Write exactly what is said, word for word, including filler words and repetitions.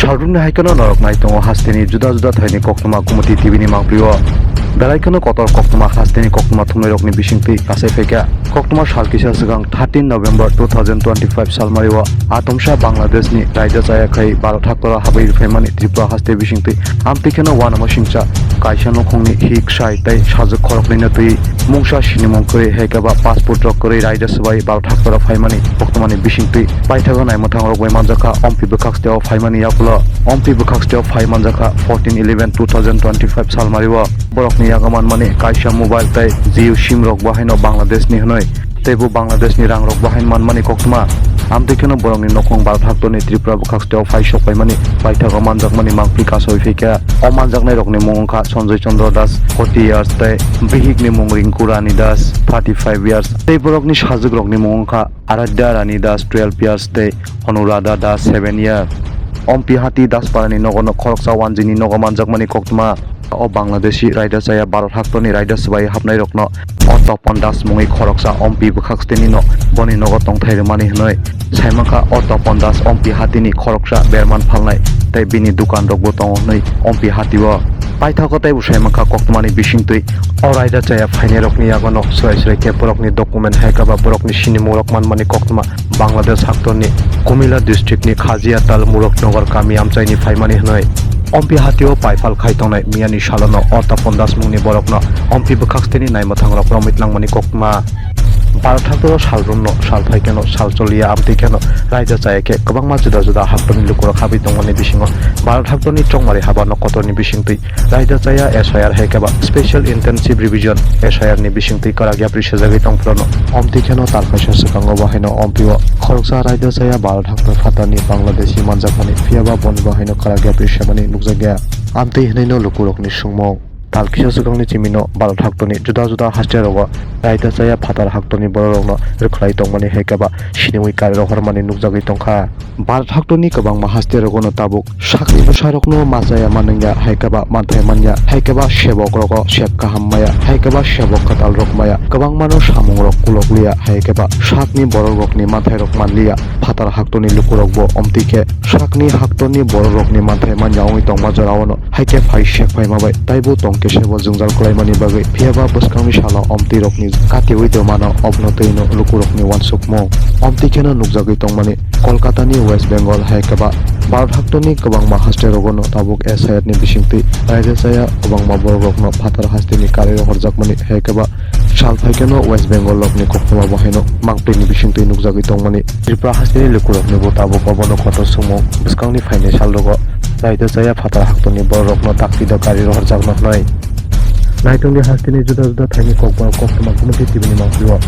Salbrumni hai kheno norok nai tongo hasteni juda juda thaini koktwma Gumoti T V ni mangpli o. Belai kheno kotor koktwma hasteni koktwma thumnairokni bisingtwi kasai phaikha. Koktwma sal kisa swkang thirteen November two thousand twenty-five salmari o Atomsa Bangladeshni raida chaya khai Bharat haktor o habwi rwphaimani Tripura haste bisingtwi amtwi kheno uanama singcha kaisa nukhungni hik sai tei sajwk khoroknwino twi mungsa sinimung kwrwi hai khe ba passport rok kwrwi raida swbai Bharat haktor o phaimani koktwmani bisingtwi paithago naimwthang rok bai manjakha. Ompi bwkhak steo phaimani yakulo Ompi bwkhak steo phai manjakha fourteen eleven two thousand twenty-five salmari o. Borokni yago manmani kaisa mobile tei Jio sim rok bo haino Bangladesh ni hwnwi tei bo Bangladesh ni rang rok bo haino manmani koktwma. Amtwi kheno borokni nokhung Bharat haktorni Tripura bwkhak steo phai sok paimani paithago manjakmani mangpli kasawi phaikha. O manjaknai rokni mung wngkha Sanjoy Chandra Das, forty years, tei bihikni mung Rinku Rani Das, thirty-five years, tei borokni sajwk rokni mung wngkha Aradhya Rani Das, twelve years, tei Anuradha Das, seven year. Ompi hati Dasparani nogo no khoroksa wanjini nogo manjakmani koktwma. O Bangladeshi raida chaya Bharat haktorni raida swbai hapnai rokno o Topon Das mungwi khoroksa Ompi bwkhak steni no boni nogo tongthai rwmani hwnwi saimankha. O Topon Das Ompi hatini khoroksa berman phalnai tei bini dukan rokbo tongo hwnwi Ompi hatio paithago teibo saimankha koktwmani bisingtwi. O raida chaya phainai rokni yagono swrai swrai khe borokni document hai khe ba borokni sinimung rok manmani koktwma Bangladesh haktorni Kumila district ni Khajiatal Muruknagar kami amchaini phaimani hwnwi. Ompi hatio paifal khai tongnai miyani salono o Topon Das mungni borokno Ompi bwkhak steni naimwthang rok romwi tlangmani koktwma. Bharat haktoro salbrumno sal phai kheno sal choliya amtwi kheno raida chaya khe kwbangma juda juda haktorni lukurok habwi tongmani bisingo Bharat haktorni chongmari habano kotorni bisingtwi raida chaya S I R hai khe ba Special Intensive Revision S I R ni bisingtwi kwrak yapri sejagwi tongphuru no. Omtwi kheno tal kaisa swkango bo haino Ompi o khoroksa raida chaya Bharat haktor phatarni Bangladeshi manjakmani, phiya ba boni bo haino kwrak yapri semani nukjakya. Amtwi hwnwi no lukurokni sungmung. Tal kisa swkangni chimino Bharat haktorni juda juda haste rogo raida chaya phatar haktorni bororokno rwkhlai tongmani hai khe ba sinimwi kari rohormani nukjagwi tongkha. Bharat haktorni kwbangma haste rogono tabuk sakni bwsarokno ma chaya manwngya hai khe ba manthai manya hai khe ba sebok rogo sep kaham maya hai khe ba sebok kwtal rok maya kwbangmano samung rok kulok liya hai khe ba sakni borok rokni manthai rok manliya. Phatar haktorni lukurokbo omtwi khe sakni haktorni bororokni manthai manya wngwi tongma jorao no hai khe phai sek phaima bai taibo tong khe sebo jwngjal kwlaimani bagwi. Phiya ba bwskangni salo omtwi rokni katiwi de mano obno twi no lukurokni uansukmung. Omtwi kheno nukjagwi tongmani Kolkatani West Bengal hai khe ba Bharat haktorni kwbangma haste rogo no tabuk S I R ni bisingtwi raida chaya kwbangma borok rokno phatar hasteni kari rohorjakmani hai khe ba sal phai kheno West Bengal rokni koktwma bo haino mangpili ni bisingtwi nukjagwi tongmani. Tripura hasteni lukurokni bo tabuk obono kotor sumung bwskangni phainai sal rogo raida chaya phatar haktorni bororokno dakti da kari rohorjakno hwnwi. Naitongdi hasteni juda juda thaini kokborok koktwma Gumoti T V ni mangpili o.